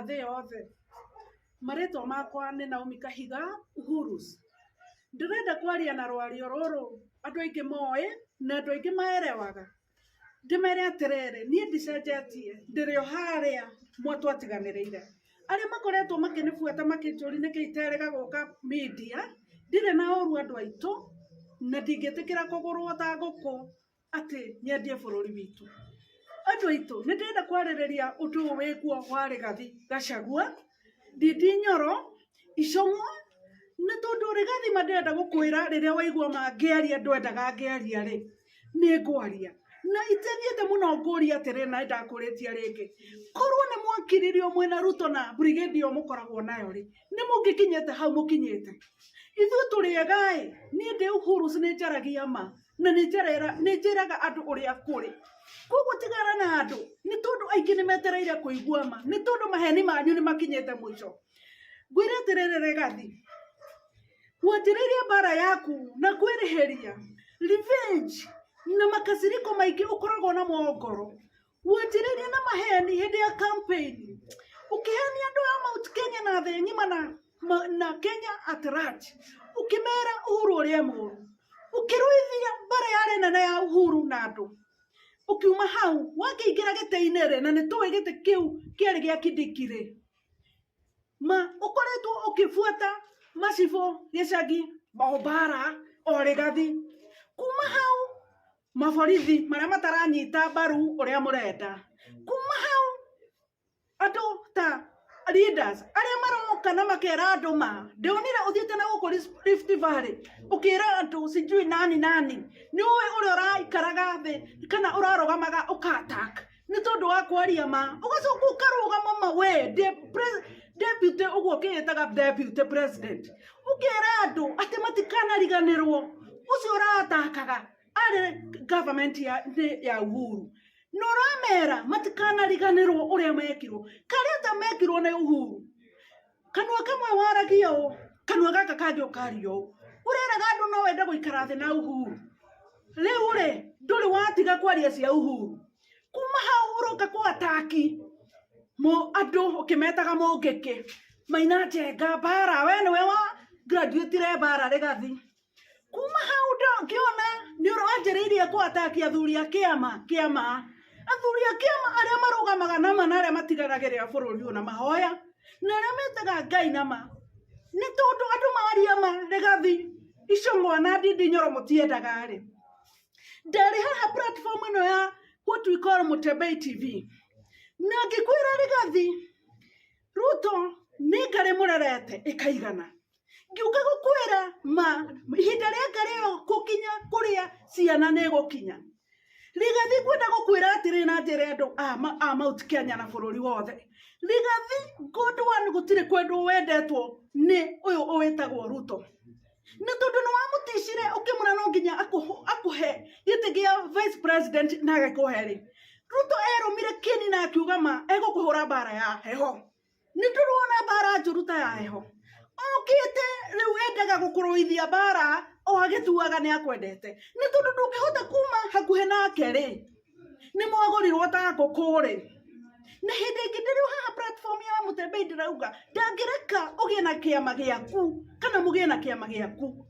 Thĩ yothe. Marĩtwa makwa nĩ Naomi Kahiga Uhurus. Ndĩrenda kwaria na rwario rũrũ andũ aingĩ moĩ na andũ aingĩ maerewaga. Ndĩmere atĩrĩrĩ, niĩ ndicenjetie, ndĩrĩ o harĩa twatiganĩrĩire. Arĩa makoretwo makĩnĩbuata makĩnjũria nĩkĩ iterĩga gũka media, ndirĩ na ũru andũ aitũ, na ndingĩtĩkĩra kũgũrwo ta ngũkũ atĩ nyendie bũrũri witũ. Andũ aitũ, nĩ ndĩrenda kwarĩrĩria ũndũ ũyũ wĩkuo wa Rigathi Gachagua, Ndindi Nyoro, Icũng'wa, nĩ tondũ Rigathi ma ndĩrenda gũkwĩra rĩrĩa waigua ma ngĩaria ndwendaga ngĩaria rĩ, nĩ ngwaria. Na itathiĩte mũno ngũrie atĩrĩrĩ na nĩndakũrĩtie rĩngĩ, korwo nĩ mwakiririo mwĩna Ruto na brigade ĩyo mũkoragwo nayo rĩ, nĩ mũngĩkinyĩte hau mũkinyĩte? Ithuĩ tũrĩ ega ĩ, niĩ ndĩ Uhuru nĩ njaragia ma na nĩ njĩraga andũ ũrĩa kũrĩ. Koguo tigana na andũ nĩ tondũ aingĩ nĩ metereire kũigua ma, nĩ tondũ maheni manyu nĩ makinyĩte mũico. Ngwĩre atĩrĩrĩ Rigathi, wanjĩrĩirie mbara yaku na kwĩrĩhĩria, revenge na makasiriko maingĩ ũkoragwo namo ngoro. Wanjĩrĩirie na maheni hĩndĩ ya campaign, ũkĩhenia andũ a Mount Kenya na thĩ ng'ima na Kenya at large, ũkĩmera Uhuru ũrĩa mũru, ũkĩrũithia mbara yarĩ nene ya Uhuru na andũ. Ũkiuma hau wakĩingĩra gĩtĩ-inĩ rĩ, na nĩ tũĩ gĩtĩ kĩu kĩarĩ gĩa Kindiki rĩ, ma ũkoretwo ũkĩbuata macibũ gĩcagi o mbara o Rigathi. Kuma hau maborithi marĩa mataranyita mbaru ũrĩa mũrenda. Kuma hau andũ ta leaders arĩa maroka na makera andũ ma, ndĩonire ũthiĩte na gũkũ Rift Valley ũkĩra andũ sijui nani nani, nĩ ũĩ ũrĩa ũraikaraga thĩ kana ũrarũgamaga ũka attack nĩ tondũ wa kwaria ma, ũgacoka ũkarũgama ma we deputy ũguo ũkĩĩtaga deputy president, ũkera andũ atĩ matikanariganĩrwo ũcio ũratakaga arĩ government ya Uhuru, na ũramera matikanariganĩrwo ũrĩa mekirwo, karĩa ta mekirwo nĩ Uhuru. Kanua kamwe waragia ũũ, kanua gaka kangĩ ũkaria ũũ, ũreraga andũ no wende gũikara thĩ na Uhuru. Rĩu rĩ, ndũrĩ watiga kwaria cia Uhuru. Kuma hau ũroka kũ attack andũ ũkĩmetaga mũngĩkĩ, Maina Njenga mbara, we nĩwe wa graduate mbara Rigathi. Kuma hau ngĩona nĩ ũranjĩrĩirie kũ attack athuri a kĩama kĩama, athuri a kĩama arĩa marũgamaga na ma na arĩa matiganagĩrĩra bũrũri ũyũ na mahoya, na arĩa metaga Ngai na ma, nĩ tondũ andũ maria ma Rigathi, Icũng'wa na Ndindi Nyoro mũtiendaga rĩ, ndarĩ haha platform ĩno ya what we call Mutembei TV, na ngĩkwĩra Rigathi, Ruto nĩ ngarĩ mũrerete ĩkaigana. Ngĩũka gũkwĩra ma ihinda rĩa ngarĩ ĩyo gũkinya kũrĩa ciana nĩ ĩgũkinya. Rigathi ngwenda gũkwĩra atĩrĩ na njĩre andũ a Mount Kenya na bũrũri wothe. Rigathi good one gũtirĩ kwendwo wendetwo nĩ ũyũ wĩtagwo Ruto. Nĩ tondũ nĩ wamũticire ũkĩmwĩra no nginya akũhe gĩtĩ gĩa vice president na agĩkũhe rĩ. Ruto erũmire kĩni na akiuga ma egũkũhũra mbara ya heho. Nĩ tũrona mbara njũru ta ya heho. Okĩte rĩu endaga gũkũrũithia mbara o agĩtuaga nĩ akwendete. Nĩ tondũ ndũngĩhota kuma hakuhĩ nake rĩ, nĩ mwagũrirwo ta ngũkũ rĩ. Na hĩndĩ ĩngĩ ndĩrĩ haha platform ya Mutembei ndĩrauga ndangĩreka ũgĩe na kĩama gĩaku kana mũgĩe na kĩama gĩaku.